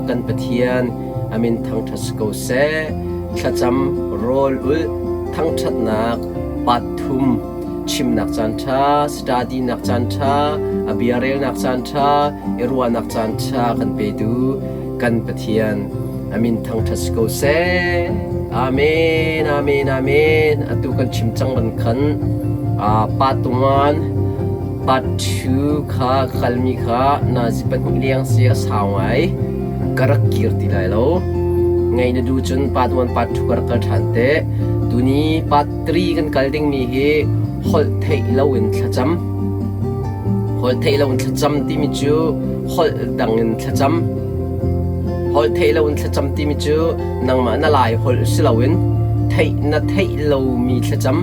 Kan Pathian a min thangṭhat si ko seh. Thlacam, rawl ulh, thangṭhatnak, part thum, chimnak caanṭha, study-nak caanṭha, a bia relnak caanṭha, i ruahnak caanṭha kan petu kan Pathian a min thangṭhat si ko seh. Amen, amen, amen. Atu kan chim cang ban khan part 1, part 2 kha kalmi kha nazi pahnih leng si a sau ngai. Ka rak kir ti lai lo. Ngei na duh cun part 1, part 2 ka rak kal ṭhan te. Tuni part 3 kan kal dingmi hi holh theih loin thlacam. Holh theih loin thlacam timi cu holh dang in thlacam. Holh theih loin thlacam timi cu nangmah na lai holh si loin theih na theih lomi thlacam.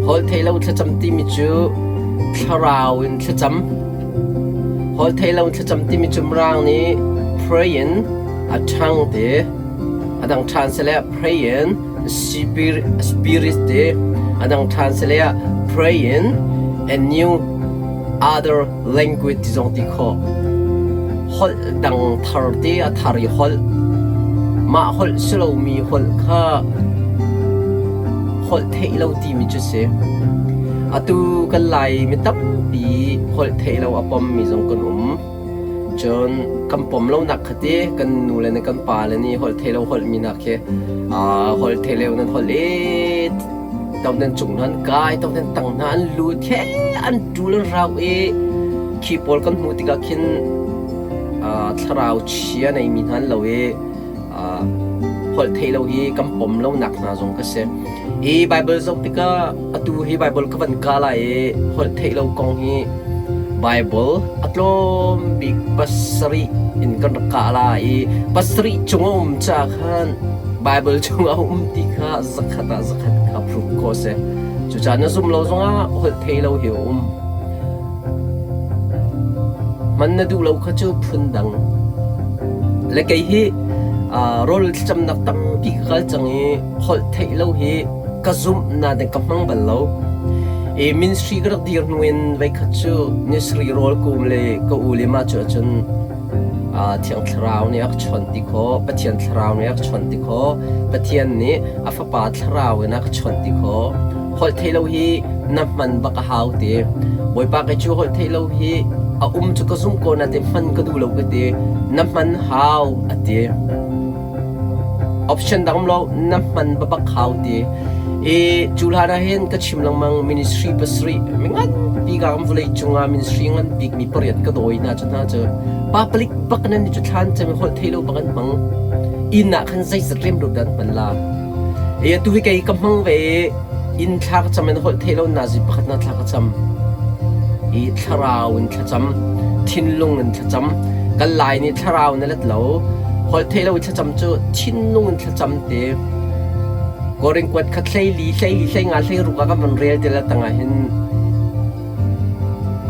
Holh theih lo thlacam timi cu thlarau in thlacam. Holh theih lo thlacam timi cu Mirang nih pray in a ṭhang ti, a dang ṭhan sile pray in spirit ti, a dang ṭhan sile pray in a new other language ti zong ti khawh. Holh dang thar te a thar i holh. Mah holh si lomi holh kha holh theih lo timi cu si. Atu kan Lai mi tampi holh theih lo a pommi zong kan um. Cun kan pom lonak kha ti kan nu le kan pa le nih holh theih lo holh mi nak khi holh theih lo nan holh i to nan cung nan kai to nan tang hna an lut he an ṭul an rau i khi pawl kan hmuh tikah khin thlarau chia nei mi hna an lo i holh theih lo hi kan pom lonak hna zong ka si. I Bible zoh tikah atu hi Bible ka van ka lai i holh theih lo kong hi Bible a tlawm bik pasarih in kan rak kah la i pasarih cung a um caah khan Bible chung a um ti kha zakhat ah zakhat kha proof khawh a si. Cucaah na zum lo zongah holh thei lo hi a um. Hman na duh lo kha cu phun dang. Le kei hi rawl thlacamnak tampi ka kal cang i holh theih lo hi ka zumh nain ka hmang bal lo. I ministry ka rak dir hnu in voikhat cu nisri rawl kum le ka u le mah cu ahcun Thiang Thlarau nih a ka chawnh ti khawh, Pathian Thlarau nih a ka chawnh ti khawh, Pathian nih a Fapa Thlarau in a ka chawnh ti khawh. Holh theih lo hi na hman bak a hau ti. Bawipa kei cu holh theih lo hi a um cu ka zumh ko nain hman ka duh lo ka ti. Na hman hau a ti. Option dang um lo, na hman bak hau ti. I cu hlan ah hin ka chim lengmang ministry pasarih mi nganpi ka kan vawlei cungah ministry ngan bik mi pariat ka dawi hna cu hna cu pa palik bak nan ni cu thlan cem holh thei lo bak an hmang inn ah khan zeizat rem lo dan hman la e atu hi kei ka hmang ve inn thla ka cam in holh thei lo nazi pakhat na thla ka cam i thlarau in thlacam thinlung in thlacam kan lai nih thlarau na let lo holh thei lo thlacam cu thinlung in thlacam te Korin kuat khat hlei li hlei li hlei nga hlei ruk ah kan van rel te la tangah hin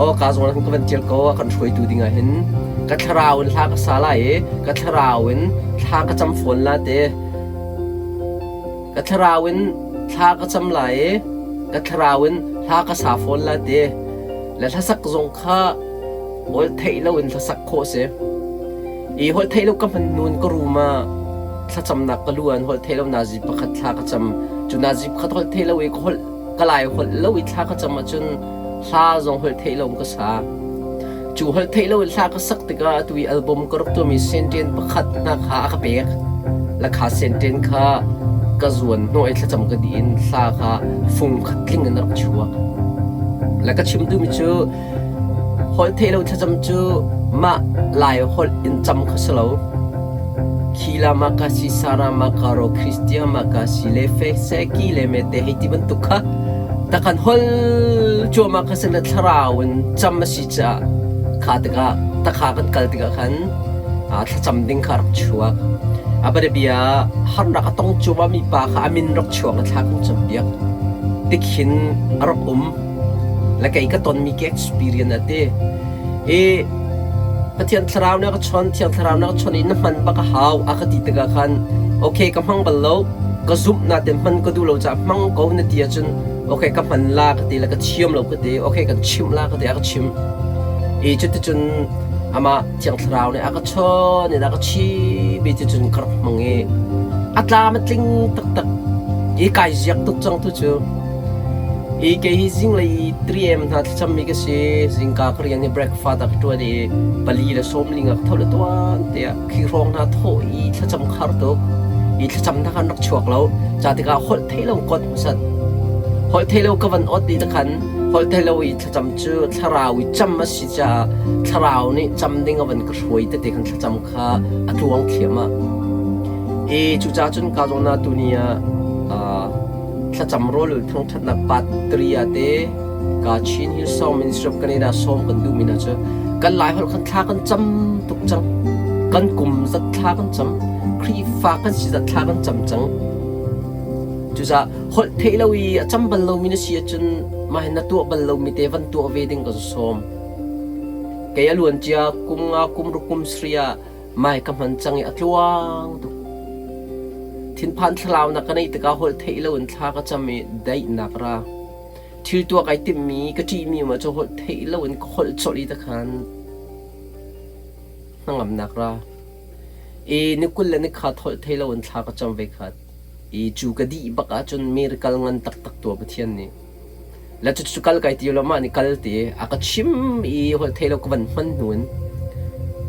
aw ka zong ka van tial ko a kan hruaitu dingah hin ka thlarau in hla ka sa lai i ka thlarau in thla ka cam fawn la te ka thlarau in thla ka cam lai i ka thlarau in hla ka sa fawn la te le hlasak zong kha holh theih lo in hlasak khawh si. I holh theih lo ka hman nun ka room ah thlacamnak ka luan holh theih lo nazi pakhat thla ka cam. Cu nazi pakhat holh theih lo i ka holh ka lai holh lo i thla ka cam ahcun hla zong holh theih lo in ka sa. Cu holh theih lo in hla ka sak tikah atu i album ka rak tuahmi senten pakhat hna kha a ka pek. Lakha senten kha ka zuan hnawh i thlacam ka dih in hla kha fung khat tling in a rak chuak. Le ka chim duhmi cu Holh theih lo thlacam cu mah Lai holh in cam kha si lo. Khila makasi sara makaro Christia makasi le fe se ki le me te hei ti bantuk kha takhan hol cuahmah kha sin le thlarau in cam a si caah kha tikah takha kan kal tikah khan thlacam ding kha rak chuak. A bia harnak a tong cuahmah mi pa kha a min rak chuak na thla kan campiak. Tikhin a rak um. Le kei ka tonmi ka experience a ti. I Pathian thlarau nih a ka chon, Thiang Thlarau nih a ka chon i na hman bak a hau a ka ti tikah khan okay ka hmang bal lo, ka zumh nain hman ka duh lo caah hmang ko na ti ahcun okay ka hman la ka ti le ka thiam lo ka ti, okay kan chimh la ka ti a ka chimh. I cuticun Amah Thiang Thlarau nih a ka chawn in a ka chim i cucun ka rak hmang i a tlam a tling taktak i kai ziak tuk cang tu cu. I kei hi zinglei 3 am hna thlacammi ka si. Zingka ka rian hi breakfast a ka ṭuan i 4:40 ah ka tho le tuan tiah khi hrawng hna thawh i thlacam khar tuk. I thlacam hna khan rak chuak lo. Ca tikah holh theih lo kot hmasat. Holh theih lo ka van ot i takhan holh theih lo i thlacam cu thlarau i cam a si caah thlarau nih cam ding a van ka hruai tete khan thlacam kha a tluang thliam ah. I cucaah cun ka zawn ah tuni ah thlacam rawlul thangṭhatnak part 3 ah te ka Chin Hillsong Ministry of Canada sawm kan duhmi hna cu kan Laiholh khan thla kan cam tuk cang. Kan kum zat thla kan cam. Khrihfa kan si zat thla kan cam cang. Cucaah holh theih lo i a cam bal lomi na si ahcun mah hi na tuah bal lomi te van tuah ve ding kan sawm. Kei a luancia kum nga kum ruk kum sarih ah mai ka hman cang i a tluang tuk. Thinphan thlalaunak ka neih tikah holh theih loin thla ka cam i daihnak ra. Thil tuah kai timhmi ka ṭihmi um ahcun holh theih loin ka holh colh i takhan hnangamnak ra. I ni 20 le ni khat holh thei loin thla ka cam ve khat. I cu ka dih bak ahcun miracle ngan taktak tuah Pathian nih. Le cucu kal kai ti lo mah nih kal ti a ka chim i holh thei lo ka van hman hnu in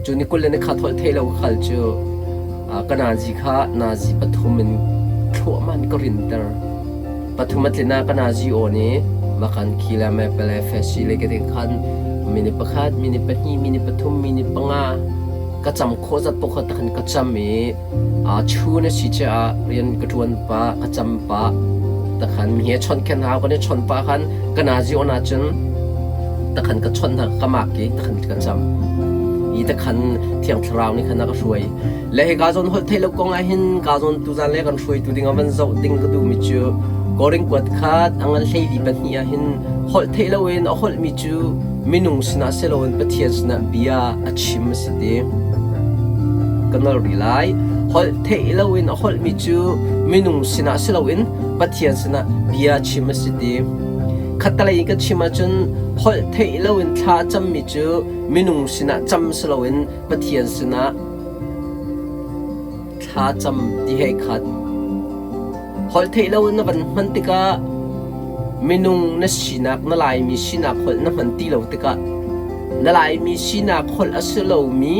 cu ni 20 le ni khat holh thei lo ka kal cu ka nazi kha nazi pathum in thluahmah in ka rinter. Pathum a tlin ah ka nazi aw nih makan khila me pele fesi le ka ti khan minute pakhat, minute pahnih, minute pathum, minute panga ka cam khawh zat paoh kha takhan ka cam i Chun a si caah rian ka ṭuan pah, ka cam pah. Takhan mi he chawnh khen hau kan i chawnh pah khan ka nazi on ahcun takhan ka chawnh hna ka mak i takhan ka cam. I takhan Thiang Thlarau nih khan a ka hruai. Le hika zawn holh theih lo kong ah hin ka zawn tuzan le kan hruaitu ding ah van zoh ding ka duhmi cu Korin kuat khat a ngan 22 ah hin holh theih loin a holhmi cu minung sinah si loin Pathian sinah bia a chim a si ti. Ka nol rih lai. Holh theih loin a holhmi cu minung sinah si loin Pathian sinah bia chim a si ti. Khattelei in ka chim ahcun holh theih loin thla a cammi cu minung sinah cam si loin Pathian sinah thla cam ti he khat. Holh theih lo na van hman tikah minung na sinak na Laimi sinak holh na hman ti lo tikah na Laimi sinak holh a si lomi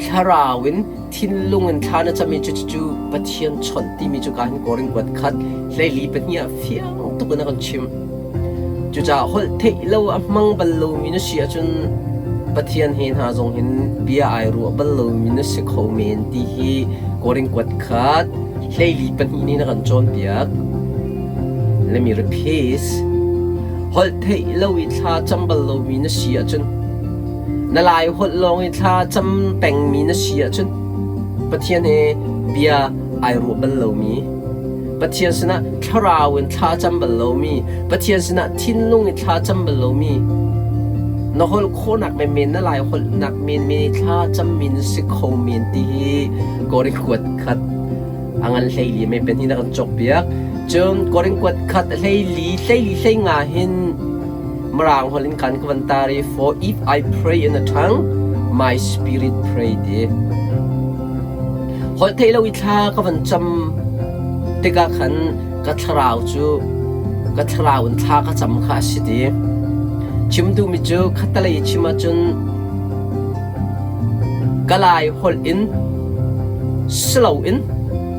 thlarau in thinlung in thla na cami cu cu Pathian chawnh timi cu ka hin Korin kuat khat 22 ah fiang tuk in a kan chim. Cucaah holh theih lo a hmang bal lomi na si ahcun Pathian he hna zong hin bia ai ruah bal lomi na si kho men ti hi Korin kuat khat 22 nih na kan cawnpiak. Let me repeat. Holh theih lo i thla cam bal lomi na si ahcun na lai holh lawng i thla cam pengmi na si ahcun Pathian he bia ai ruah bal lomi Pathian sinah thlarau in thla cam bal lomi Pathian sinah thinlung i thla cam bal lomi na holh khawhnak menmen na lai holhnak menmen i thla cammi na si kho men ti hi Korin kuat khat a ngan 14 mei pen hi na kan cawkpiak. Cun Korin kuat khat 14 14 hleinga hin Mirang holh in kan ka van tar i for if I pray in a tongue my spirit pray ti. Holh theih lo i thla ka van cam tikah khan ka thlarau cu ka thlarau in thla ka cam kha a si ti. Chim duhmi cu khattelei chim ahcun ka lai holh in si loin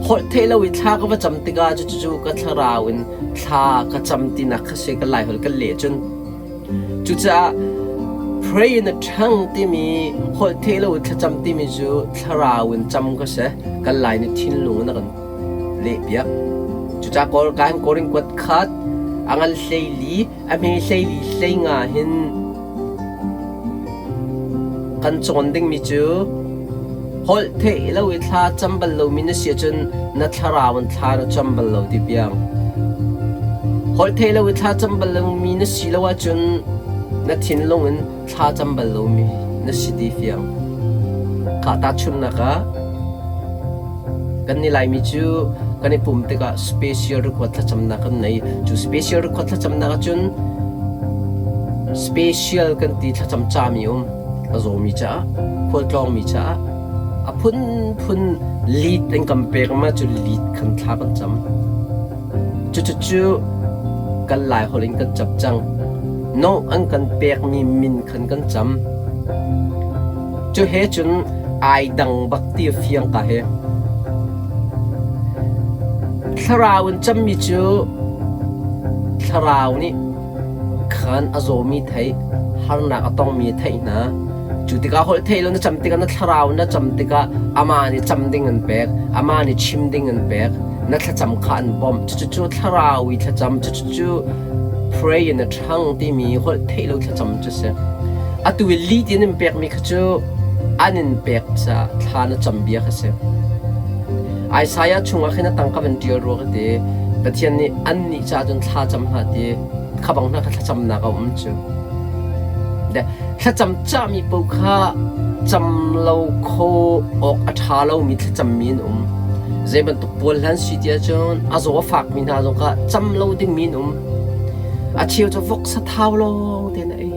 holh theih lo i thla ka va cam tikah cucu ka thlarau in thla ka cam tinak kha si ka lai holh kan leh cun. Cucaah pray in a tongue timi holh theih lo i thlacam timi cu thlarau in cam ka si. Kan lai nih thinlung in a kan lehpiak. Cucaah Kawl kan Korin kuat khat a ngan 14 a hme 14 hleinga hin kan cawn dingmi cu holh theih lo i thla cam bal lomi na si ahcun na thlarau in thla na cam bal lo ti piang. Holh theih lo i thla cam bal lomi na si lo ahcun na thinlung in thla cam bal lomi na si ti fiang. Khah tahchunhnak ah kan ni Laimi cu kan i pum tikah special record thlacamnak kan nei. Cu special record thlacamnak ahcun special kan ti thlacam cami um. A zawmi caah, khualtlawngmi caah a phunphun lead an kan pek ma cu lead khan thla kan cam. Cucucu kan Laiholh in kan cam cang. No an kan pekmi min khan kan cam. Cu he cun ai dang bak ti a fiang ka he. Thlarau in cammi cu thlarau nih khan a zawmi theih, harnak a tongmi a theih hna. Cu tikah holh theih lo na cam tikah na thlarau na cam tikah amah nih cam ding an pek, amah nih chim ding an pek, na thlacam kha an bawmh. Cucu thlarau i thlacam, cucu pray in a ṭhang timi holh theih lo thlacam cu si. Atu i lead in an pekmi kha cu an in pek caah thla na cam bia kha si. Isaiah chungah khin a tang ka van ṭial rua ka ti. Pathian nih annih caah cun thla cam hlah ti kha bang hna kha thlacamnak a um cu. Thlacam cahmi paoh kha cam lo kho awk a ṭha lomi thlacammi an um. Zei bantuk pawl hlan si ti ahcun a zaw a fakmi hna zong kha cam lo dingmi an um. A cheu cu voksa thau lawng te na ei.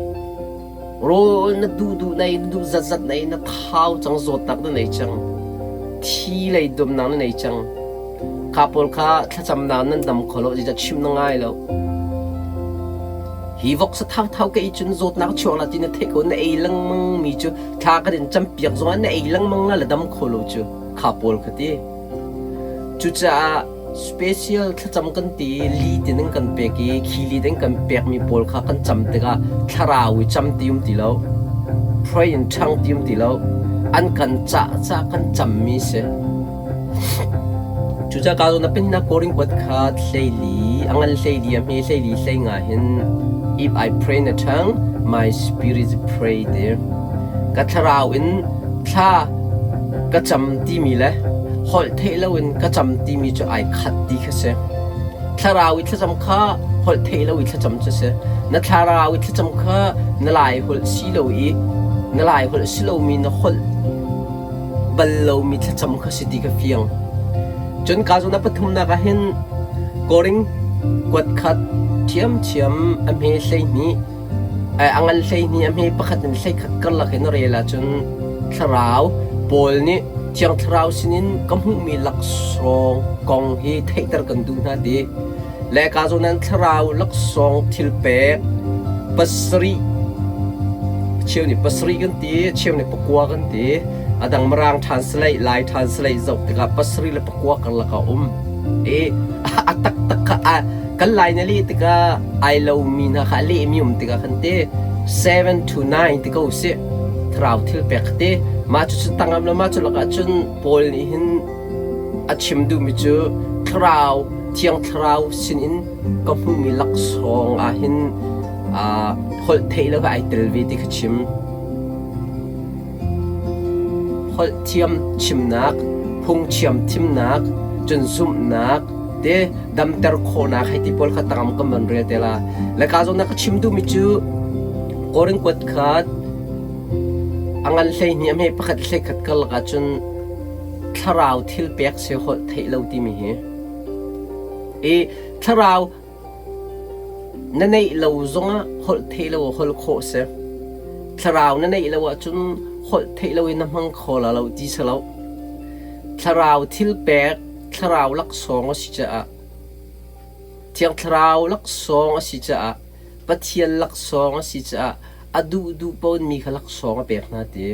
Rawl na duh duh na ei, na duh zatzat na ei, na thau cang, zawtnak na nei cang. Thi lei dumnak na nei cang. Kha pawl kha thlacamnak nan dam kho lo, zeicah chim na ngai lo. Hi voksa thauthau ka ei cun zawtnak chuak la ti na theih ko na ei lengmang mi cu thla kan in campiak zongah na ei lengmang la la dam kho lo cu kha pawl kha ti. Cucaah special thlacam kan ti li tin in kan pek i khi li in kan pekmi pawl kha kan cam tikah thlarau i cam ti um ti lo pray in ṭhang ti um ti lo an kan cah cah kan cammi si. Cucaah ka zawn ah pennak Korin kuat kha hleili, a ngan hleili, a hme hleili hlei nga hin if I pray na ṭhang, my spirit pray ti. Ka thlarau in thla ka cam timi le holh theih loin ka cam timi cu ai khat ti kha si. Thlarau i thlacam kha holh theih lo i thlacam cu si. Na thlarau i thlacam kha na lai holh si lo i na lai holh si lomi na holh bal lomi thlacam kha si ti ka fiang. Cun ka zawn a pathumnak ah hin Koring kuat khat ṭhiamṭhiam a hme 12 a ngan 12 a hme pakhat in 11 karlak in a rel ahcun thlarau Paul nih Thiang Thlarau sinin ka hmuhmi laksawng kong hi theihter kan duh hna ti. Le ka zawn an thlarau laksawng thil pek pasarih cheu nih pasarih kan ti cheu nih pakua kan ti a dang mirang translate lai translate zoh tikah pasarih le pakua karlak a um i a taktak kha kan lai na leh tikah ai lomi hna kha a lehmi um tikah khan ti 7 to 9 ti ko sih thlarau thil pek kha ti mah cu cu tangam le mah cu lakah cun Paul nih hin a chim duhmi cu thlarau thiang thlarau sinin ka hmuhmi laksawng ah hin holh theih lo ai tel ve ti kha chim. Holh thiam chimnak, phungchiam thimnak, cun zumhnak te damter khawhnak hei ti pawl kha tangam kan van rel te la. Le ka zawn na ka chim duhmi cu Korin kuat khat a ngan 12 a hme pakhat 11 karlak ahcun thlarau thil pek se holh theih lo timi hi i thlarau na neih lo zongah holh theih lo holh khawh si. Thlarau na neih lo ahcun holh theih lo in na hmang kho la lo ti si lo. Thlarau thil pek, thlarau laksawng a si caah Thiang Thlarau laksawng a si caah Pathian laksawng a si caah a duhduh paoh mi kha laksawng a pek hna ti.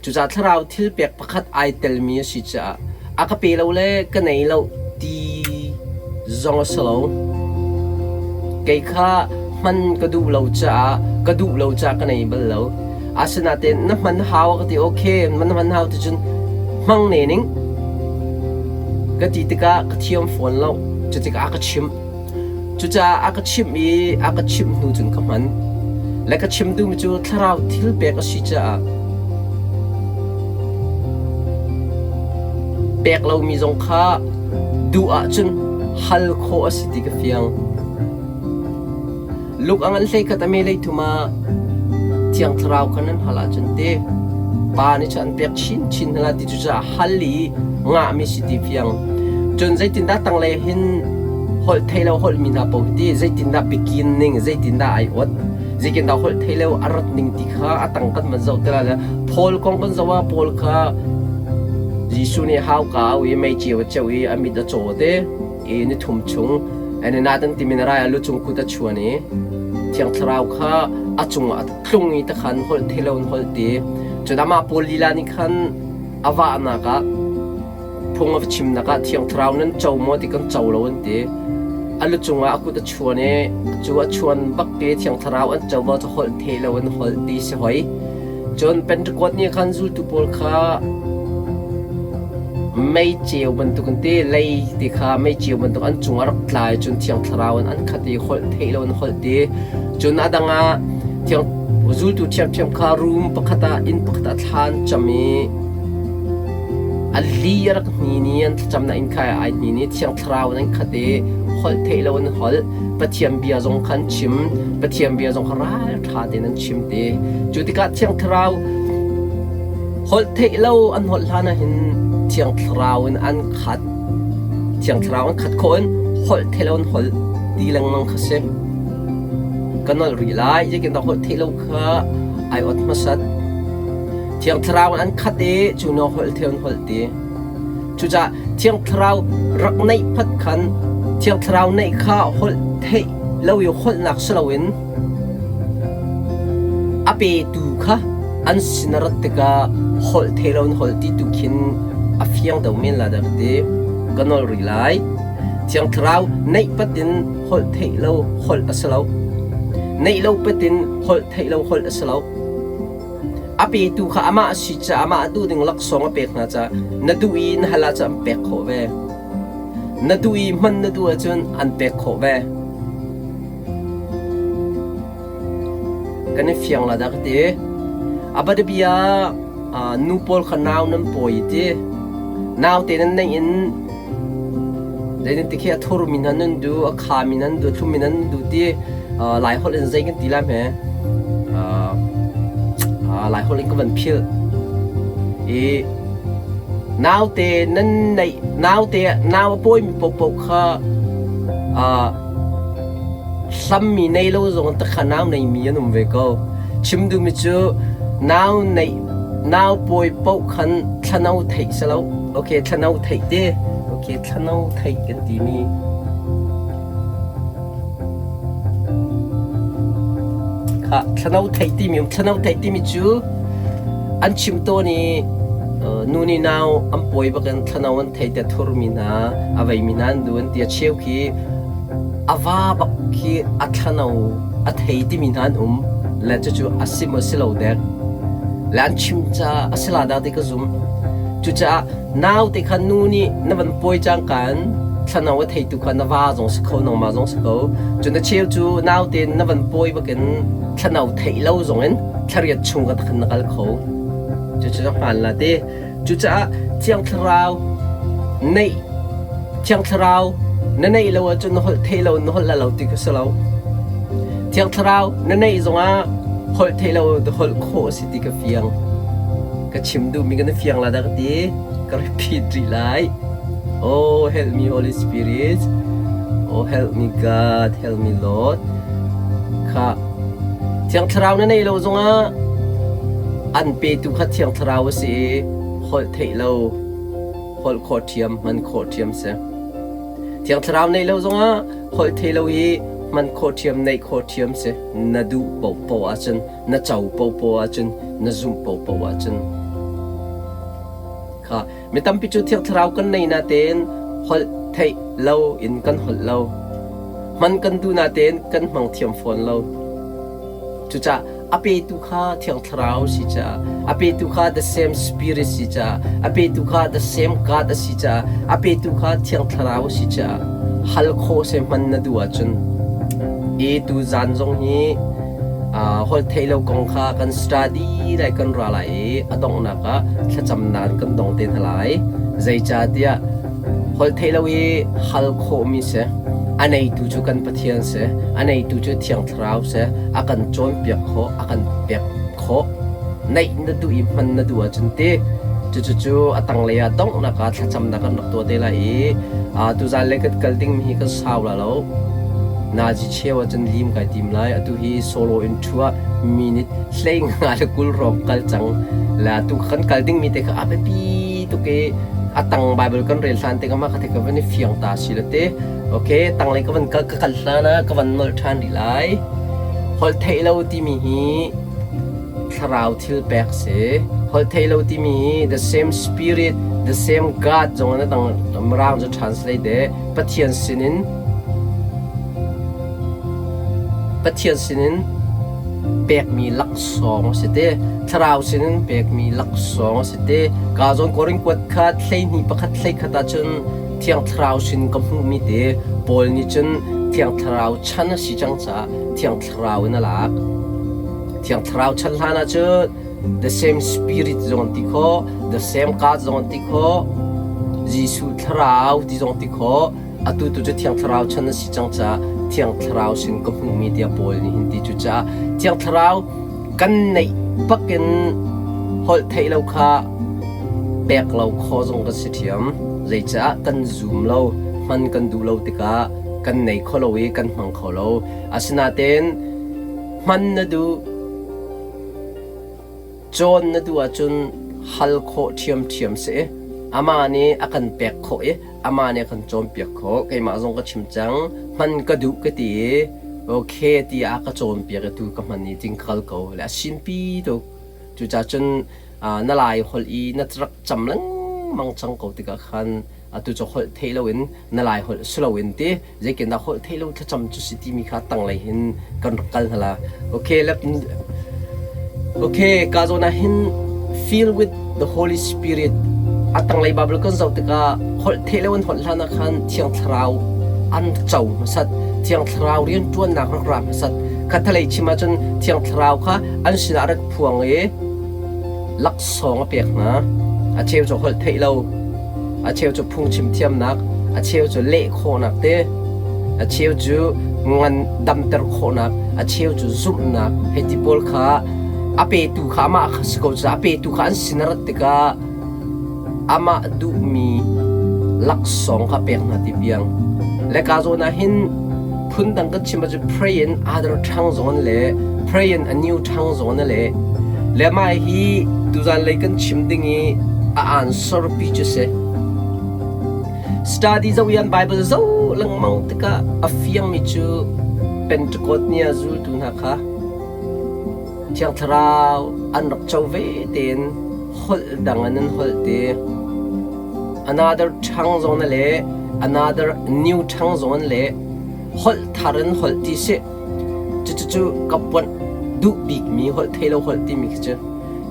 Cucaah thlarau thil pek pakhat ai telmi a si caah a ka pe lo le ka nei lo ti zong a si lo. Kei kha hman ka duh lo caah ka duh lo caah ka nei bal lo. Asinain na hman hau a ka ti okay na hman hau ti cun hmang ne ning ka ti tikah ka thiam fawn lo. Cu tikah a ka chimh. Cucaah a ka chimh i a ka chimh hnu cun ka hman. Le ka chim duhmi cu thlarau thil pek a si caah pek lomi zong kha duh ahcun hal khawh a si ti ka fiang. Luk a ngan 11 a me 33 ah Thiang Thlarau kha nan hal ahcun ti Pa nih cun an pek chinchin hna ti cucaah hal i ngahmi si ti fiang. Cun zeitindah tanglei hin holh thei lo holhmi hna paoh hi ti zeitindah bikin ning zeitindah ai ot. Zeitin dah holh thei lo a rat ning ti kha a tang kan van zoh te lai le Paul kong kan zoh ah Paul kha Jesuh nih hauka au i mei ceu a ceuh i a mit a caw te i ni thum chung Ananias timi na rai ah lucung kut a chuan i Thiang Thlarau kha a cungah a tlung i takhan holh thei lo in holh ti. Cun amah Paul lila nih khan a vahnak ah phung a va chimnak ah Thiang Thlarau nan co maw ti kan co lo an ti. A lu cungah a kut a chuan i cu a chuan bak te Thiang Thlarau an co maw cu holh thei lo in holh ti si hoi. Cun Pentecost ni khan zultu pawl kha mei ceu bantuk an ti, lei ti kha mei ceu bantuk an cung a rak tla i cun Thiang Thlarau in an khat i holh theih lo in holh ti. Cun a dang ah thiang zultu ṭhiamṭhiam kha room pakhat ah inn pakhat ah thla an cam i a li a rak hnin i an thlacamnak inn kha ai hnin i Thiang Thlarau in an khat i holh theih lo in holh. Pathian bia zong kha an chim, Pathian bia zong kha ralṭha tein an chim ti. Cu tikah Thiang Thlarau holh theih lo an holh hlan ah hin Thiang Thlarau in an khat. Thiang Thlarau an khat khawh in holh theih lo an holh ti lengmang kha si. Ka nolh rih lai, zeitindah holh theih lo kha ai ot hmasat. Thiang Thlarau in an khat i cu naw holh theih an holh ti. Cucaah Thiang Thlarau rak neih phat khan Thiang Thlarau neih kha holh theih lo i holhnak si loin a petu kha an sin a rat tikah holh thei lo in holh ti tu khin a fiang deuh men la dah ka ti. Ka nolh rih lai. Thiang Thlarau neih pat in holh theih lo holh a si lo. Neih lo pat in holh theih lo holh a si lo. A petu kha amah a si caah amah a duh ding laksawng a pek hna caah na duh i na hal ahcun an pek khawh ve. Na duh i hman na duh ahcun an pek khawh ve. Kan i fiang la dah ka ti. A bianabia ah nu pawl kha nau nan pawi ti. Naute nan neih in zeitin khi a thurmi hna nan duh, a khami nan duh, a thlummi nan duh ti Laiholh in zei kan ti lai hme? Laiholh in ka van philh. I naute nan neih naute nau a pawimi paohpaoh kha hlammi nei lo zong takha nau neimi an um ve ko. Chim duhmi cu nau neih nau pawi paoh khan thlano theih si lo. Okay, thlano theih te. Okay, thlano theih kan timi. Kha thlano theih timi um thlano theih timi cu an chim tawn i nu nih nau an pawi bakin thlano an thei te thurmi hna a veimi hna an du an ti a cheu khi a va bak khi a thlano a thei timi hna an um le cucu a si maw si lo dek le an chim ca a si la dah ti ka zum cucaah Naute kha nu nih na van pawi cangka in thlano a theitu kha na va zong si kho nangmah zong si ko. Cun a cheu cu naute na van pawi bakin thlano theih lo zong in thlariat chung ka khan na kal kho. Cucu na hmaan la ti. Cucaah Thiang Thlarau neih Thiang Thlarau na neih lo ahcun na holh theih lo na holh la lo ti kha si lo. Thiang Thlarau na neih zongah holh theih lo holh khawh a si ti ka fiang. Ka chim duhmi kan i fiang la dah ka ti. Ka repeat rih lai. Oh, help me Holy Spirit. Oh, help me God, help me Lord. Kha Thiang Thlarau na nei lo zongah an petu kha Thiang Thlarau a si i holh theih lo, holh khawh ṭhiam, hman khawh ṭhiam si. Thiang Thlarau neih lo zongah holh theih lo i hman khawh ṭhiam, neih khawh ṭhiam si. Na duh paohpaoh ahcun na co paohpaoh ahcun na zumh paohpaoh ahcun kha mi tampi cu Thiang Thlarau kan nei natein holh theih lo in kan holh lo hman kan duh natein kan hmang thiam fawn lo cucaah a petu kha Thiang Thlarau si caah a petu kha the same spirit si caah a petu kha the same God a si caah a petu kha Thiang Thlarau si caah hal khawh se hman na duh ahcun i tu zan zong hi Holh theih lo kong kha kan study lai kan ra lai i a donghnak ah thlacamnak kan dong te hna lai. Zeicahtiah holh theih lo i hal khawhmi si, a neitu cu kan Pathian si, a neitu cu Thiang Thlarau si, a kan cawnpiak khawh, a kan pek khawh. Neih na duh i hman na duh ahcun ti cucu a tanglei ah donghnak ah thlacamnak kan rak tuah te lai i tuzan le kan kal dingmi hi kan sau la lo. Nazi cheu ahcun lim kai tim lai. Atu hi solo in ṭhu ah minute 50 hrawng kal cang. La tu kan kal dingmi te kha a biapi tuk i a tang Bible kan rel hlan te ka mah kha te ka van i fiang ta si la te. Okay, tanglei ka van kal ka kal hlan ah ka van nolh ṭhan rih lai. Holh theih lo timi hi thlarau thil pek si. Holh theih lo timi hi the same spirit, the same God zong in a dang Mirang cu translate de Pathian sinin Pathian sinin pekmi laksawng a si te. Thlarau sinin pekmi laksawng a si te. Ka zawn Korin kuat kha 12 pakhat 11 ahcun Thiang Thlarau sin ka hmuhmi te Paul nih cun Thiang Thlarau chan a si cang caah Thiang Thlarau in a lak. Thiang Thlarau chan hlan ahcun the same spirit zong an ti khawh, the same God zong an ti khawh, Jesuh Thlarau ti zong ti khawh. Atu tu cu Thiang Thlarau chan a si cang caah Thiang Thlarau sin ka hmuhmi tiah Paul nih hin ti. Cucaah Thiang Thlarau kan neih bakin holh theih lo kha pek lo khawh zong kan si ṭhiam. Zeicah kan zum lo, hman kan duh lo tikah kan nei kho lo i kan hmang kho lo. Asinain hman na duh, cawn na duh ahcun hal khawh ṭhiamṭhiam si. Amah nih a kan pek khawh i amah nih a kan cawnpiak khawh. Keimah zong ka chim cang, hman ka duh ka ti i okay tiah a ka cawnpiak i tu ka hman i ting ka kal ko. Le a sinpi tuk. Cucaah cun na lai holh i na rak cam lengmang cang ko tikah khan atu cu holh theih loin na lai holh si loin ti zeitindah holh theih lo thlacam cu si timi kha tanglei hin kan rak kal hna la. Okay, let okay, ka zawn ah hin fill with the Holy Spirit a tanglei Bible kan zoh tikah holh theih lo in holh hlan ah khan Thiang Thlarau an co hmasat. Thiang Thlarau rianṭuannak rak ra hmasat. Khathalei chim ahcun Thiang Thlarau kha an sinah rak phuang i laksawng a pek hna. A cheu cu holh theih lo, a cheu cu phungchim thiamnak, a cheu cu leh khawhnak te, a cheu cu ngan damter khawhnak, a cheu cu zumhnak hei ti pawl kha a petu kha amah kha si ko caah a petu kha an sin a rat tikah amah duhmi laksawng kha pek hna ti piang. Le ka zawn ah hin phundang kan chim ahcun pray in other tongue zong an le pray in a new tongue zong an le le mah hi tuzan lei kan chim ding i a answer pi cu si. Study zo yan Bible zo lengmang tikah a fiangmi cu Pentecost ni ah zultu hna kha Thiang Thlarau an rak co ve tein holh dang in an holh te. Another tongue zong na le another new tongue zong an le holh thar in holh ti si. Cucu ka puanh duh bikmi holh thei lo holh timi khi cu.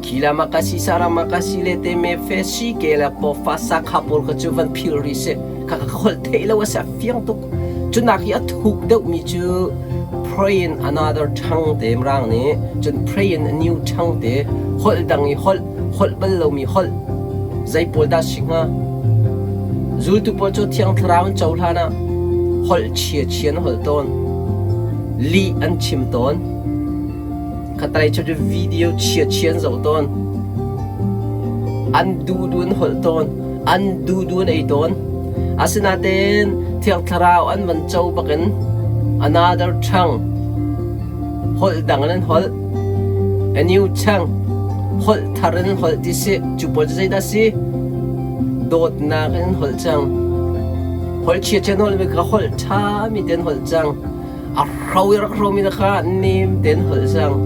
Khi la makasi sara makasi le te me fe si ke la po fa sa kha pawl kha cu van phil ri si. Kha ka holh thei lo a si a fiang tuk. Cunak hi a thuk deuhmi cu pray in another tongue te mirang nih cun pray in a new tongue te holh dang i holh holh bal lomi holh zei pawl dah si hnga? Zultu pawl cu Thiang Thlarau an cohlan ah holh chia chia an holh tawn. Lih an chim tawn. Khatalei cu video chia chia an zoh tawn. An duhduh an holh tawn. An duhduh an ei tawn. Asinain Thiang Thlarau an van co bakin another tongue holh dang in an holh. A new tongue holh thar in holh ti si. Cu pawl cu zeidah si? Dawtnak in holh cang. Holh chia chia holh mi kha holh ṭha mi te an holh cang. A hro i rak hromi na kha nem tein holh cang.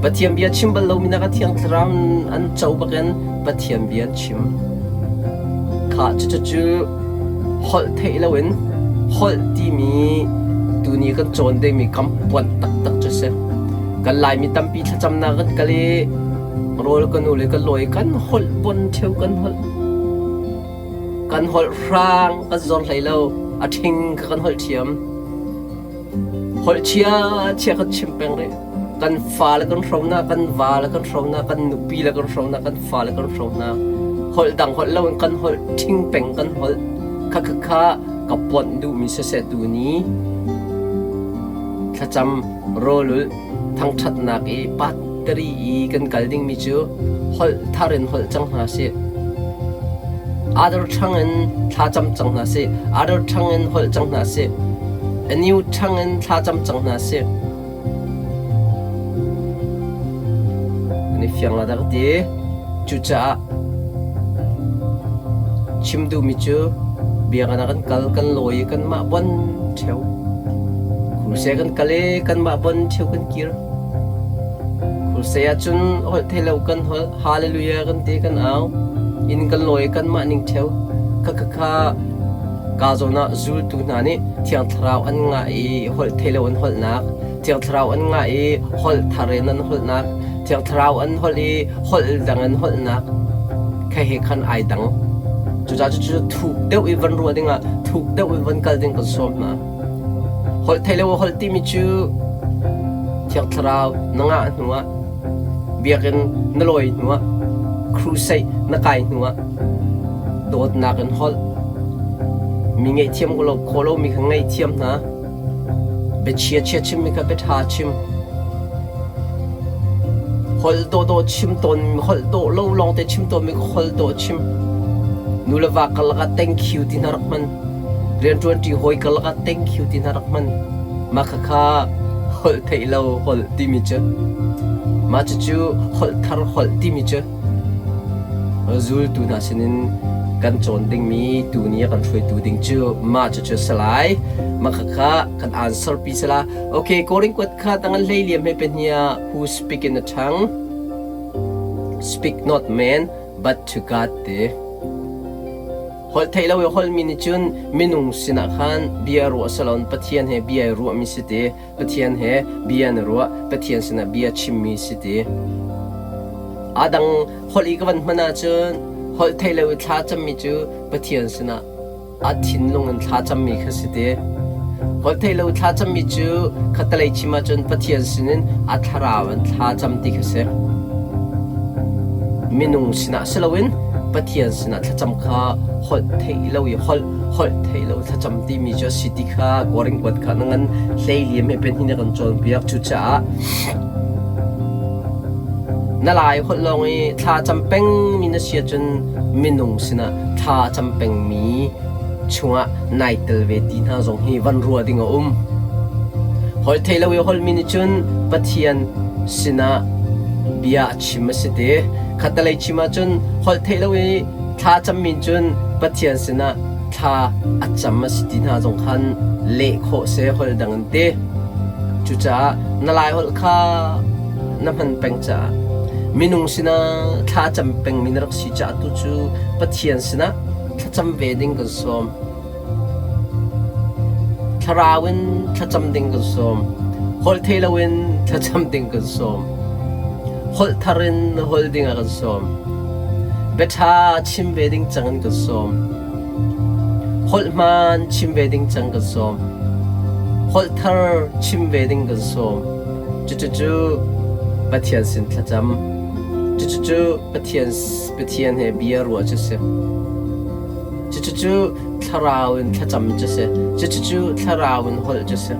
Pathian bia chim bal lomi na kha Thiang Thlarau an co bakin Pathian bia an chim. Kha cucu holh theih loin holh timi tuni kan cawn dingmi kam puanh taktak cu si. Kan Laimi tampi thlacamnak kan kal i rawl kan ul i kan lawi kan holh bon ṭheo kan holh. Kan holh hrang kan zor hlei lo, a ṭhing kha kan holh ṭhiam. Holh chia chia kan chim peng rih. Kan fa le kan hro hna, kan va le kan hro hna, kan nupi le kan hro hna, kan fa le kan hro hna. Holh dang holh loin kan holh ṭhing peng kan holh. Kha kha kha ka ponh duhmi siseh tuni thlacam rawlulh thangṭhatnak i pattari i kan kal dingmi cu holh thar in holh cang hna sih. Other tongue in thlacam cang hna sih. Other tongue in holh cang hna sih. A new ṭhang in thlacam cang hna sih. An i fiang la dah ka ti. Cucaah chim duhmi cu biakinn ah kan kal, kan lawi i kanmah bon ṭheo. Crusade kan kal i kanmah bon ṭheo kan kir. Crusade ahcun holh thei lo kan holh, hallelujah kan ti kan au. Inn kan lawi i kanmah ning ṭheo. Khakha Ka zawn ah zultu hna nih Thiang Thlarau an ngah i holh thei lo an holhnak, Thiang Thlarau an ngah i holh thar in an holhnak, Thiang Thlarau an holh i holh dang an holhnak kha he khan ai dang. Cucaah cucu thuk deuh i van ruah dingah thuk deuh i van kal ding kan sawm hna. Holh thei lo holh timi cu Thiang Thlarau na ngah hnuah biakinn na lawi hnuah crusade na kai hnuah dawtnak in holh mi ngaihthiam khawh lomi kha ngaihthiam hna biachia chia chimmi kha biaṭha chim holh dawhdawh chim tawn holh dawh lo lawngte chim tawnmi kha holh dawh chim nu le va karlak ah thank you ti hna rak hman rianṭuanṭi hawi karlak ah thank you ti hna rak hman mah khakha holh theih lo holh timi cu mah cucu holh thar holh timi cu Zultu hna sinin kan cawn dingmi tuni a kan hruaitu ding cu mah cucu a si lai. Mah khakha kan answer pi si la. Okay, Korin kuat kha tang an hlei liam he pehnia who speak in a tongue speak not man but to God te. Holh theih lo i holhmi nih cun minung sinah khan bia ruah salon Pathian he bia i ruahmi si te. Pathian he bia na ruah, Pathian sinah bia chimmi si ti. A dang holh i ka van hman ahcun holh theih lo i thla cammi cu Pathian sinah a thinlung in thla cammi kha si ti. Holh theih lo thla cammi cu khattelei chim ahcun Pathian sinin a thlarau in thla cam ti kha si. Minung sinah si loin Pathian sinah thlacam kha holh theih lo i holh holh theih lo thlacam timi cu a si ti kha Korin kuat kha na ngan hlei liam he pen hin a kan cawnpiak. Cucaah na lai holh lawng i thla cam pengmi na si ahcun minung sinah thla a cam pengmi chungah nai tel ve ti hna zong hi van ruah ding a um. Holh theih lo i holhmi nih cun Pathian sinah bia a chim a si te. Khattelei chim ahcun holh theih lo i thla cammi cun Pathian sinah thla a cam a si ti hna zong khan leh khawh si holh dang in ti. Cucaah na Lai holh kha na hman peng caah minung sinah thla cam pengmi na rak si caah tu cu Pathian sinah thlacam ve ding kan sawm. Thlarau in thlacam ding kan sawm. Holh thei loin thlacam ding kan sawm. Holh thar in holh ding ah kan sawm. Biaṭha chim ve ding cang in kan sawm. Holh hmaan chim ve ding cang kan sawm. Holh thar chim ve ding kan sawm. Cucucu Pathian sin thlacam. Cucucu Pathian Pathian he bia ruah cu si. Cucucu thlarau in thlacam cu si. Cucucu thlarau in holh cu si.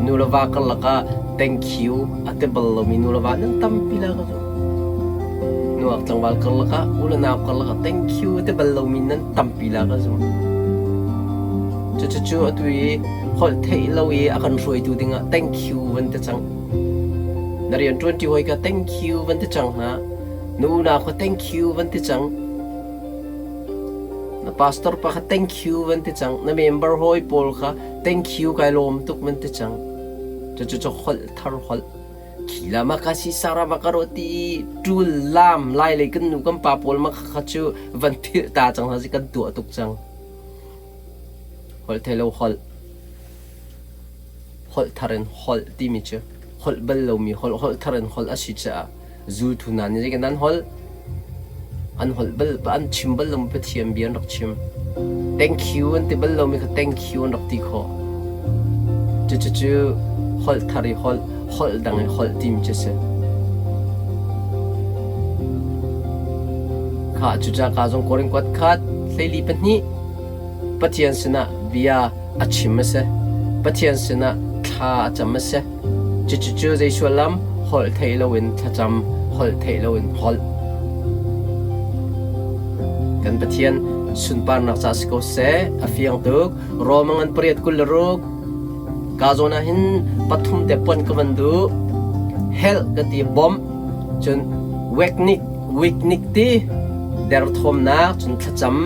Nu le va karlak ah thank you a ti bal lomi nu le va nan tampi la ka zumh. Nuak tlangval karlak ah u le nau karlak ah thank you a ti bal lomi nan tampi la ka zumh. Cucucu atu i holh theih lo i a kan hruaitu dingah thank you van ti cang. Na rian ṭuanṭi hawi kha thank you van ti cang hna. Na unau kha thank you van ti cang. Na pastor pa kha thank you van ti cang. Na member hawi pawl kha thank you kai lawm tuk van ti cang. Cucu cu holh thar holh. Khila makasi sara makaro ti ṭul lam lai lei kan nu kan pa pawl ma kha cu van philh ta cang hna si kan tuah tuk cang. Holh thei lo holh. Holh thar in holh timi cu holh bal lomi holh, holh thar in holh a si caah zultu hna nih zeitin an holh? An holh bal, an chim bal lomi Pathian bia an rak chim. Thank you an ti bal lomi kha thank you an rak ti khawh. Cucucu holh thar i holh, holh dang i holh timi cu a si. Kha cucaah ka zong Korin kuat khat 22 Pathian sinah bia a chim a si. Pathian sinah thla a cam a si. Cucucu zei sullam? Holh theih loin thlacam, holh theih loin holh. Kan Pathian sunparnak ca si ko seh. A fiang tuk. Rom a ngan pariat 26. Ka zawn ah hin pathum te pon ka van duh. Helh ka ti bawmh, cun weknik, wiknik ti derthawmnak, cun thlacam,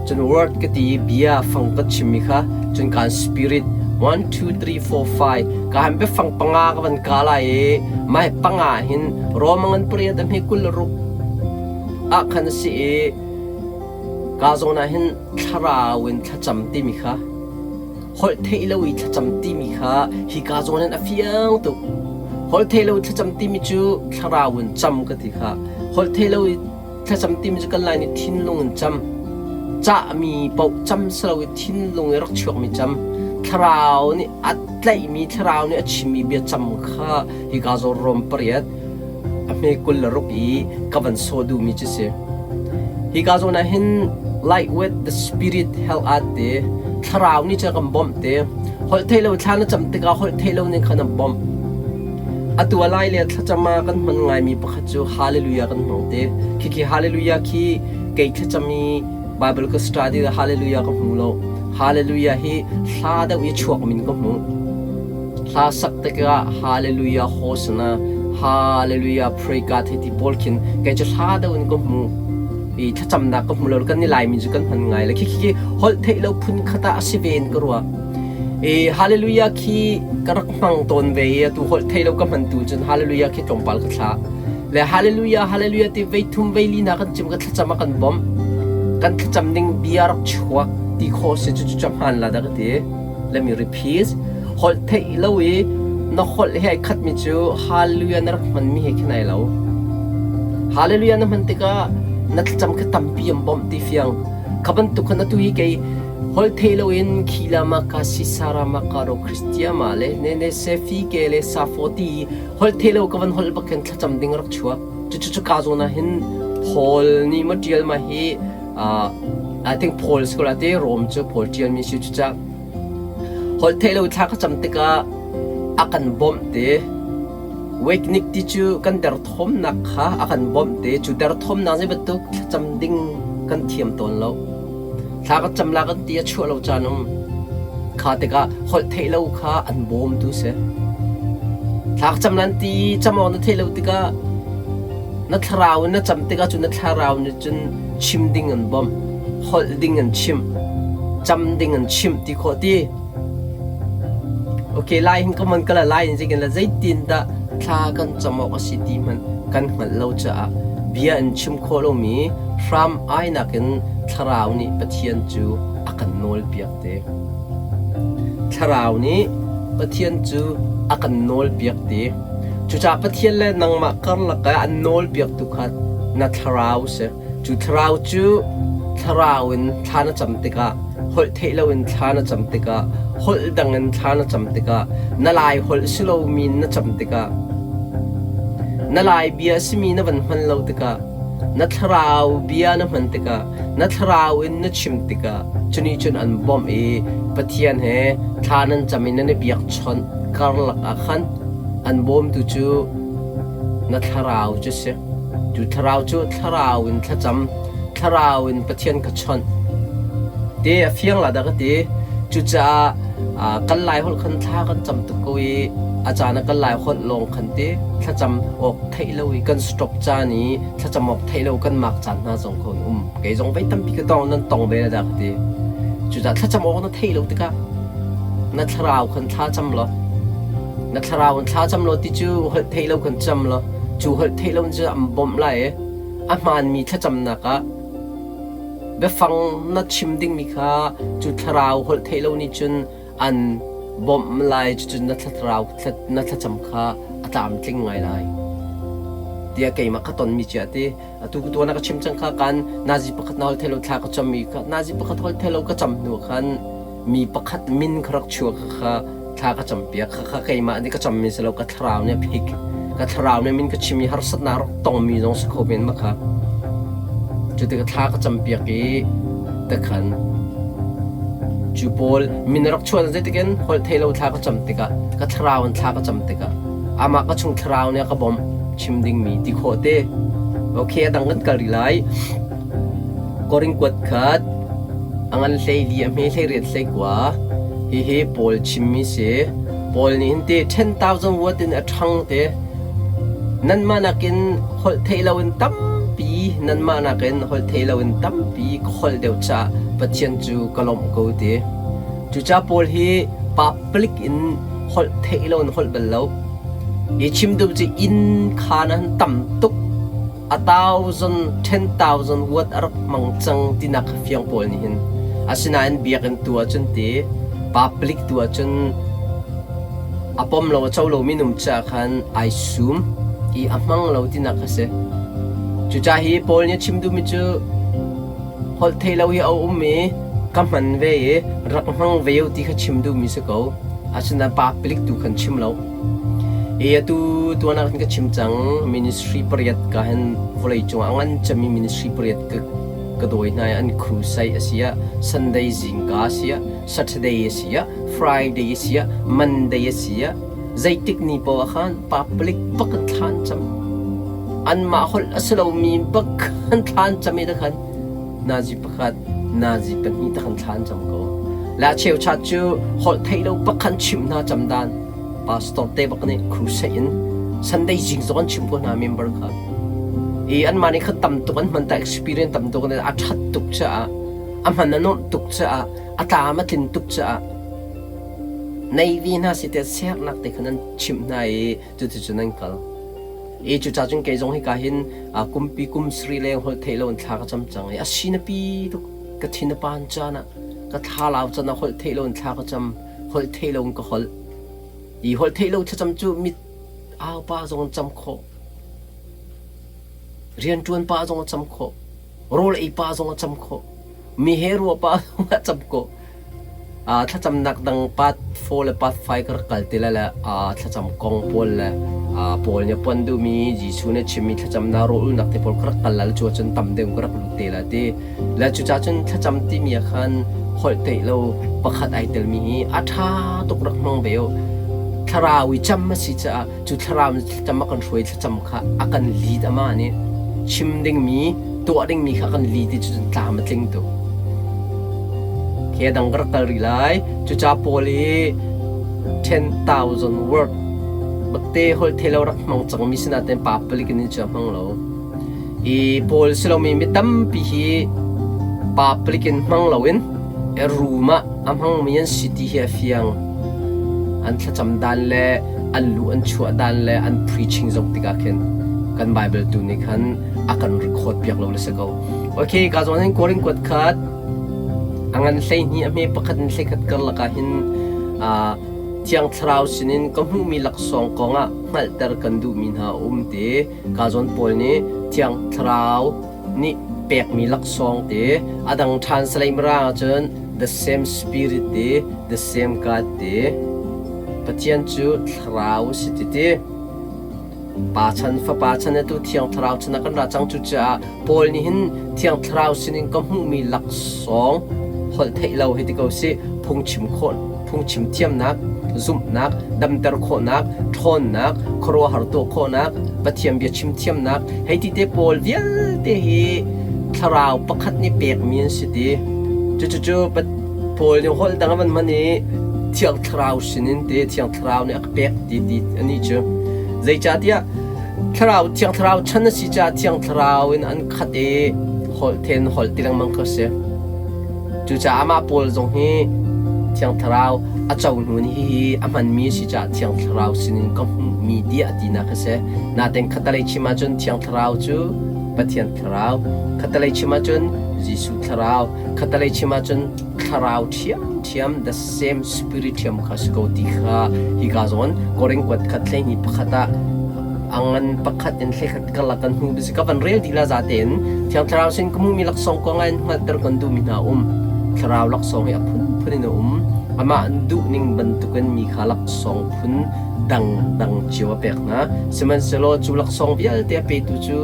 cun word ka ti bia fang ka chimmi kha, cun kan spirit 1 2 3 4 5 ka han biafang panga ka van ka lai i mai panga hin Rome ngan pariat a hme 26 ah khan a si i ka zawn ah hin thlarau in thlacam timi kha holh theih lo i thlacam timi kha hika zawn in a fiang tuk. Holh theih lo i thlacam timi cu thlarau in cam ka ti kha. Holh theih lo i thlacam timi cu kan lai nih thinlung in cam. Cahmi paoh cam si lo i thinlung i rak chuakmi cam. Thlarau nih a tlaihmi, thlarau nih a chimmi bia cam kha hika zawn Rom pariat a hme 26 i ka van sawh duhmi cu si. Hika zawn ah hin light with the spirit hell at te thlarau nih cun kan bawmh te holh theih lo thla na cam tikah holh theih lo ning khan an bawmh. Atu a lai le thlacam ah kan hman ngaimi pakhat cu hallelujah kan hmang te. Khikhi hallelujah khi kei thlacam i Bible ka study hallelujah ka hmu lo. Hallelujah hi hla deuh i chuak min ka hmu. Hla sak tikah Hallelujah Hosanna Hallelujah Pray God hei ti pawl khin kei cu hla deuh in ka hmu i thlacamnak ka hmu lo kan ni Laimi cu kan hman ngai le khi khi holh theih lo phun khat ah a si ve in ka ruah. I Hallelujah khi ka rak hmang tawn ve i atu holh theih lo ka hman tu cun Hallelujah khi tlawmpal ka thlah. Le Hallelujah Hallelujah ti vei thum vei li na kan chim ka thlacam a kan bawmh. Kan thlacam ning bia rak chuak ti khawh si cu cu hmaan la dah ka ti. Let me repeat. Holh theih lo i na holh he ai khatmi cu Hallelujah na rak hmanmi he khin ai lo. Hallelujah na hman tikah na thlacam kha tampi an bawmh ti fiang. Kha bantuk khan atu hi kei holh theih loin khila ma ka si sara ma ka ro Christia ma le ne ne se fi ke le sa fo ti holh theih lo ka van holh bak khin thlacam ding rak chuak. Cu cu cu ka zawn ah hin Paul nih ma tial ma hi I think Paul si ko la te Rom cu Paul ṭialmi si cucah holh theih lo thla ka cam tikah a kan bawmh te Wakenik ti cu kan derthawmnak kha a kan bawmh te cu derthawmnak zei bantuk thlacam ding kan thiam tawn lo thla ka cam la kan ti a chuah lo caan um kha tikah holh theih lo kha an bawmtu si thla ka cam lan ti cam awk na theih lo tikah Na thlarau in na cam tikah cun na thlarau nih cun chim ding an bawmh, holh ding an chimh, cam ding an chimh ti khawh ti. Okay, lai hin ka man kala lai in zeikin la zeitin dah thla kan cam awk a si ti hmanh kan hngalh lo caah bia in chim khawh lomi hram ai nakin thlarau nih Pathian cu a kan nawlpiak te. Thlarau nih Pathian cu a kan nawlpiak te. Cucaah Pathian le nangmah karlak ah an nawlpiaktu kha na thlarau a si. Cu thlarau cu thlarau in thla na cam tikah, holh theih loin thla na cam tikah, holh dang in thla na cam tikah, na Lai holh si lomi in na cam tikah, na Lai bia a simi na van hman lo tikah, na thlarau bia na hman tikah, na thlarau in na chim tikah, cu nih cun an bawmh i Pathian he thla nan cam i nan i biakchawnh karlak ah khan an bawmtu cu na thlarau cu si. Cu thlarau cu thlarau in thlacam, thlarau in Pathian ka chawnh. Te a fiang la dah ka ti. Cucaah kan Lai holh khan thla kan cam tuk ko i a caan ah kan Lai holh lawng khan te thlacam awk theih lo i kan stop caan i thlacam awk theih lo kan mak caan hna zong kho um. Kei zong voi tampi ka tong nan tong ve la dah ka ti. Cucaah thlacam awk na theih lo tikah na thlarau khan thla cam law na thlarau in thla cam law ti cu holh theih lo khan cam law cu holh theih lo cu an bawmh lai i a hmaanmi thlacamnak ah biafang na chim dingmi kha cu thlarau holh theih lo nih cun an bawmh lai cucun na thlarau na thlacam kha a tlamtling ngai lai tiah keimah ka tonmi cia ti Atu ka tuan ah ka chim cang kha kan nazi pakhat na holh thei lo thla ka cam i kha nazi pakhat holh thei lo ka cam hnu khan mi pakhat min kha rak chuak kha thla ka cam piak kha kha keimah nih ka cam mi si lo ka thlarau nih a phik ka thlarau nih min ka chim i harsatnak rak tong mi zong si kho men ma kha cu tikah thla ka cam piak i takhan cu pawl min rak chuan zeitikin holh thei lo thla ka cam tikah ka thlarau in thla ka cam tikah amah ka chung thlarau nih a ka bawmh chim dingmi ti khawh te. Okay, a dang kan kal rih lai. Korin kuat khat, a ngan hlei li, a hme hlei riat hlei kua. Hihi Paul chimmi si. Paul nih hin ti 10,000 watt in a ṭhang te. Nanmah nakin holh theih loin tampi nanmah nakin holh theih loin tampi ka holh deuh caah Pathian cu ka lawmh ko ti. Cucaah Paul hi public in holh theih loin holh bal lo. I chim duh cu inn khaan ah tam tuk a thousand, 10,000 watt a rak hmang cang tinak kha fiang pawl nih hin. Asinain biakinn tu ahcun ti public tu ahcun a pom lo a co lomi num caah khan ai sum i a hmang lo tinak kha si. Cucaah hi Paul nih a chim duhmi cu holh theih lo hi a um i ka hman ve i rak hmang ve u ti kha chim duhmi si ko. Asinain public tu khan chim lo. I atu tuan ah khan ka chim cang ministry pariat ka hin vawlei cungah a ngan cemmi ministry pariat ka ka dawi hna i an crusade a si ah Sunday zingka a si ah Saturday a si ah Friday a si ah Monday a si ah zeitik ni paoh ah khan public bak an thlan cam anmah holh a si lomi bak an thlan cam i khan nazi pakhat nazi pahnih ta khan thlan cam ko la cheuchat cu holh theih lo bak khan chimh hna cam dan pastor te bak nih crusade in Sunday zing zong an chim ko hna member kha i anmah nih khan tam tuk an hman ta experience tam tuk a that tuk caah a hman a nuamh tuk caah a tlam a tlin tuk caah Navy hna si te sernak te khan an chimh hna i cuticun an kal i cucaah cun kei zong hika hin kumpi kum sri leng holh theih lo in thla ka cam cang i a sin a pi tuk ka thin a pan caan ah ka thlalau caan ah holh theih lo in thla ka cam holh theih lo in ka holh i holh theih lo thlacam cu mit au pa zong an cam khawh rianṭuan pa zong a cam khawh rawl ei pa zong a cam khawh mi he rua pa zong a cam khawh Thlacamnak dang part 4 le part 5 ka rak kal ti lai le thlacam kong pawl le Paul nih a puan duhmi Jesuh nih a chimmi thlacamnak rawlulnak te pawl ka rak kal lai cu ahcun tam deuh ka rak lut te lai ti. Le cucaah cun thlacam timi ah khan holh theih lo pakhat ai telmi hi a ṭha tuk rak hmang ve u. Thlarau i cam a si caah cu thlarau nih thlacam a kan hruai thlacam kha a kan lead amah nih chim dingmi tuah dingmi kha kan li ti cu tlam a tling tuk. Khi dang ka rak kal rih lai. Cuca pawl i 10,000 word bakte holh thelo rak hmang cangmi sinain pa palik in cu a hmang lo. I pawl silomi mi tampi hi pa palik in hmang loin room ah a hmangmi an si ti hi a fiang. An thlacam dan le an luh an chuah dan le an preaching zoh tikah khin kan Bible tu nih khan a kan record piak lo le si ko. Okay, ka zawn hin Korin kuat khat a ngan 12 a hme pakhat in 11 karlak ah hin Thiang Thlarau sinin ka hmuhmi laksawng kongah hngalhter kan duhmi hna a um ti ka zawn pawl nih Thiang Thlarau nih pekmi laksawng te a dang ṭhan salei mirang ahcun the same spirit te the same God te Pathian cu thlarau a si ti ti Pa chan Fapa chan atu Thiang Thlarau chan ah kan ra cang cucaah Paul nih hin Thiang Thlarau sinin ka hmuhmi laksawng holh theih lo hei ti ko sih phungchim khawh phungchim thiamnak zumhnak damter khawhnak ṭhawnnak khuaruahhar tuah khawhnak Pathian bia chim thiamnak hei ti te pawl vialte hi thlarau pakhat nih pekmi an si ti cucu Paul nih holh dang a van hman i Thiang Thlarau sinin ti Thiang Thlarau nih a ka pek ti ti anih cu zeicahtiah Thlarau Thiang Thlarau chan a si caah Thiang Thlarau in an khat i holh then holh ti lengmang kha si. Cucaah amah Paul zong hi Thiang Thlarau a co hnu in hihi a hmanmi a si caah Thiang Thlarau sinin ka hmuhmi tiah tinak a si. Nain khatalei chim ahcun Thiang Thlarau cu Pathian Thlarau, khatalei chim ahcun Jesuh Thlarau, khatalei chim ahcun Thlarau ṭhiamṭhiam the same spirit ṭhiam kha si ko ti kha hika zawn Korin kuat khat 12 pakhat ah a ngan pakhat in 11 karlak kan hmu ka van rel dih la za tein Thiang Thlarau sin ka hmuhmi laksawng kong ah hngalhter kan duhmi hna um. Thlarau laksawng hi a phunphun in a um. Amah duhning bantukin mi kha laksawng phun dangdang cio a pek hna. Sihmanhsehlaw cu laksawng vialte a petu cu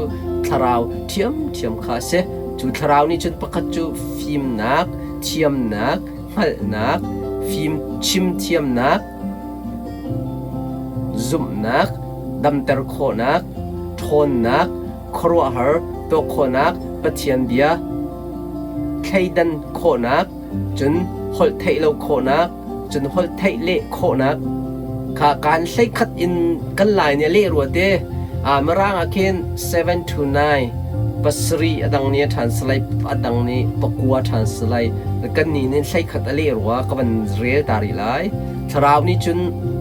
Thlarau ṭhiamṭhiam kha a si. Cu Thlarau nih cun pakhat cu fimnak, thiamnak, hngalhnak, fim chimthiamnak, zumhnak, damter khawhnak, ṭhawnnak, khuaruahhar tuah khawhnak, Pathian bia thleidan khawhnak, cun holh theih lo khawhnak, cun holh theih leh khawhnak. Kha kaan 11 in kan lai nih a leh rua te. Mirang ah khin 7 to 9 pasarih a dang nih a ṭhan salai a dang nih pakua ṭhan salai kan nih nih 11 a leh rua ka van rel ta rih lai. Thlarau nih cun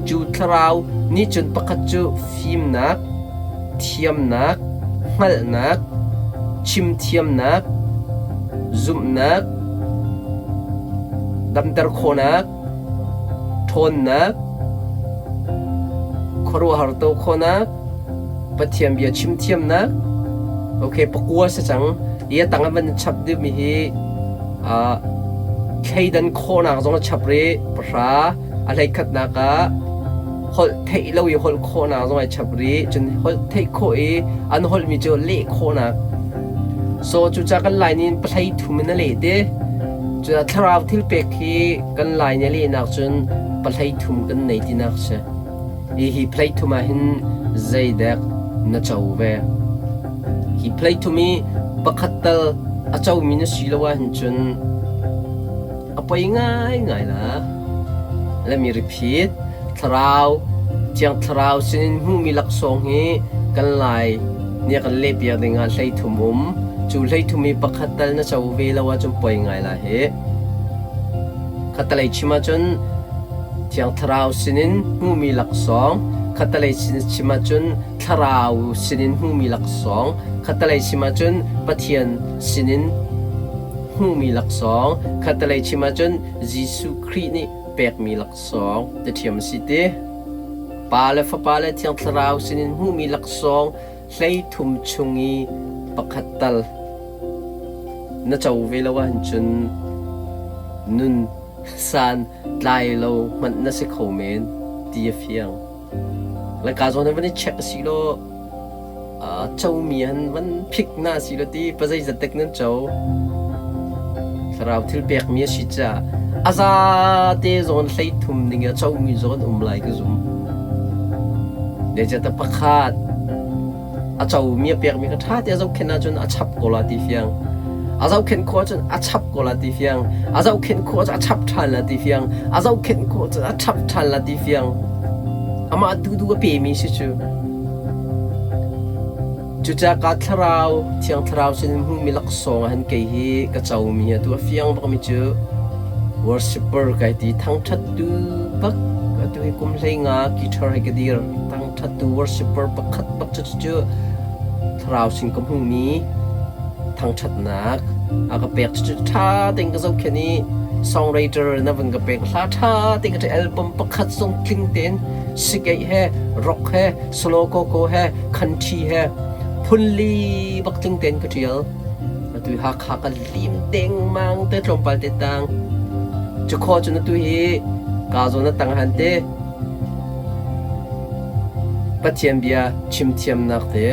cu thlarau nih cun pakhat cu fimnak, thiamnak, hngalhnak, chimthiamnak, zumhnak, damter khawhnak, ṭhawnnak, khuaruahhar to khawhnak, Pathian bia chimthiamnak, okay pakua si cang. I a tang ah van chap deuhmi hi thleidan khawhnak zong a chap rih. Pahra a hleikhatnak ah holh theih lo i holh khawhnak zong ai chap rih. Cun holh theih khawh i an holhmi cu leh khawhnak. So cucaah kan Lai nih pahlei thum in a leh te. Cucaah thlarau thil pek hi kan Lai nih a lehnak cun pahlei thum kan nei tinak si. Hi hi plate thum ah hin zeidek na co ve? Hi plate thum i pakhat tal a comi na si lo ahhin cun a poi ngaingai la. Let me repeat. Thlarau, Thiang Thlarau sinin hmuhmi laksawng hi kan Lai nih a kan lehpiak dingah hleithum um. Cu hleithum i pakhat tal na co ve lo ahcun poi ngai la hih. Khattelei chim ahcun Thiang Thlarau sinin hmuhmi laksawng, khattelei chim ahcun Thlarau sinin hmuhmi laksawng, khattelei chim ahcun Pathian sinin hmuhmi laksawng, khattelei chim ahcun Jesuh Khrih nih pekmi laksawng ti ṭhiam a si ti. Pa le Fapa le Thiang Thlarau sinin hmuhmi laksawng 13 chung i pakhat tal na co ve lo ahcun nun san tlai lo hmanh na si kho men ti a fiang. Laka zawn van i check a si law comi han van phik na si lo ti pazeizat tek nan co. Thlarau thil pekmi a si caah a za te zawn 13 ning a comi zawn um lai ka zum. Zeicahtiah pakhat a comi a pekmi kha ṭha te a zohkhenh ahcun a chap ko la ti fiang. A zohkhenh khawh ahcun a chap ko la ti fiang. A zohkhenh khawh ahcun a chap ṭhan la ti fiang. A zohkhenh khawh ahcun a chap ṭhan la ti fiang. Amah duhduh a pemi si cu. Cucaah ka thlarau, Thiang Thlarau sin hmuhmi laksawng ah hin kei hi ka comi hi atu a fiang bakmi cu worshipper kai ti thangṭhattu bak atu hi kum 15 guitar he ka dir thangṭhattu worshipper pakhat bak cu cu thlarau sin ka hmuhmi thangṭhatnak a ka pek cu ṭha tein ka zohkhenh i songwriter na van ka pek hla ṭha tein ka album pakhat zong tling tein sikeih he rock he solo koko he country he phunli bak tling tein ka ṭial atu Hakha ka lim dengmang te tlawmpal te tang cu khaw cun atu hi ka zawn a tang han te Pathian bia chim thiamnak te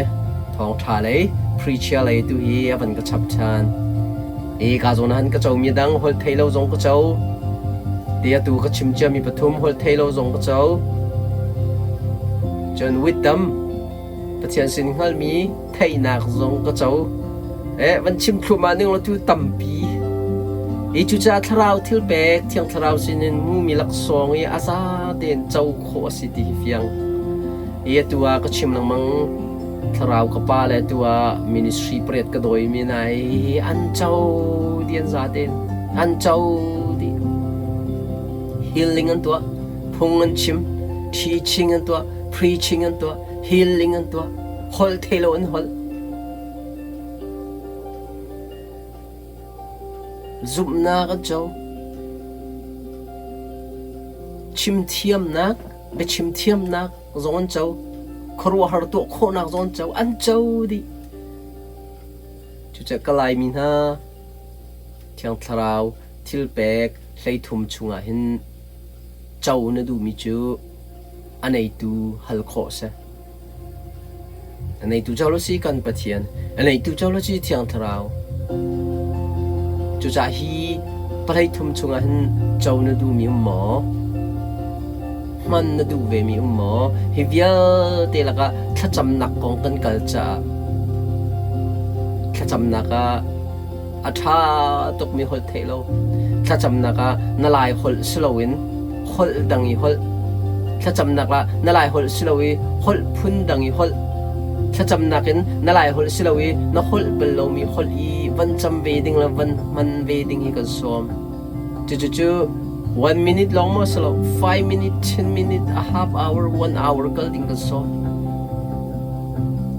thawngṭha lei preacher lei tu hi a van ka chap ṭhan i ka zawn han ka co mi dang holh thei lo zong ka co ti atu ka chim cia mi pathum holh thei lo zong ka co cun wisdom Pathian sin hngalmi theihnak zong ka co. Eh, van chim thluahmah ning law tu tampi. I cucaah thlarau thil pek, Thiang Thlarau sinin hmumi laksawng i a za tein co khawh a si ti hi fiang. I atu ah ka chim lengmang thlarau ka pa le atu ah ministry pariat ka dawimi hna hi an co di an za tein an co dih. Healing an tuah, phung an chim, teaching an tuah, preaching an tuah, healing an tuah, holh thei lo an holh. Zumhnak an co. Chimthiamnak, biachim thiamnak zong an co. Khuaruahhar tuah khawhnak zong an co. An co dih. Cucaah ka Laimi hna, Thiang Thlarau thilpek 13 chungah hin co na duhmi cu a neitu hal khawh a si. A neitu co lo si kan Pathian, a neitu co lo si Thiang Thlarau. Cucaah hi pahlei thum chungah hin co na duhmi um maw? Hman na duh vemi um maw? Hi vialte lakah thlacamnak kong kan kal caah thlacamnak ah a ṭha tukmi holh theih lo. Thlacamnak ah na lai holh si loin holh dang i holh. Thlacamnak ah na Lai holh si lo i holh phun dang i holh. Thlacamnak in na Lai holh si lo i na holh bal lomi holh i van cam ve ding le van hman ve ding hi kan sawm. Cucucu one minute lawng maw si lo, 5 minute, 10 minute, a half hour, one hour kal ding kan sawm.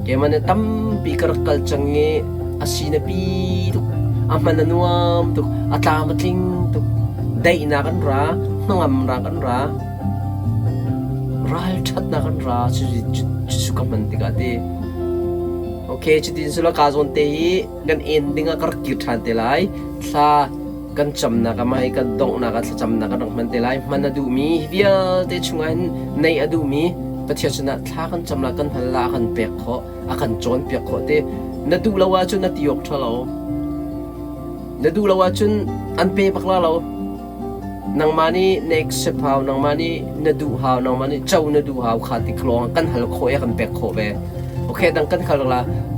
Keimah nih tampi ka rak kal cang i a si na pi tuk, a hman a nuam tuk, a tlam a tling tuk. Daihnak an ra, hnangamnak an ra, ralṭhatnak an ra, cucu ka hman tikah ti. Okay, cutin sula ka zawn te i kan en ding ah ka rak kir ṭhan te lai. Thla kan camnak ah mah hi kan donghnak ah thlacamnak kan rak hman te lai. Hman a duhmi hi vialte chungah hin neih a duhmi Pathian sinah thla kan cam la kan hal la a kan pek khawh, a kan cawnpiak khawh te. Na duh lo ahcun na ti awk ṭha lo. Na duh lo ahcun an pe bak la lo. Nangmah nih na accept hau, nangmah nih na duh hau, nangmah nih co na duh hau kha ti lawng kan hal khawh i a kan pek khawh ve. Okay, dang kan khal la.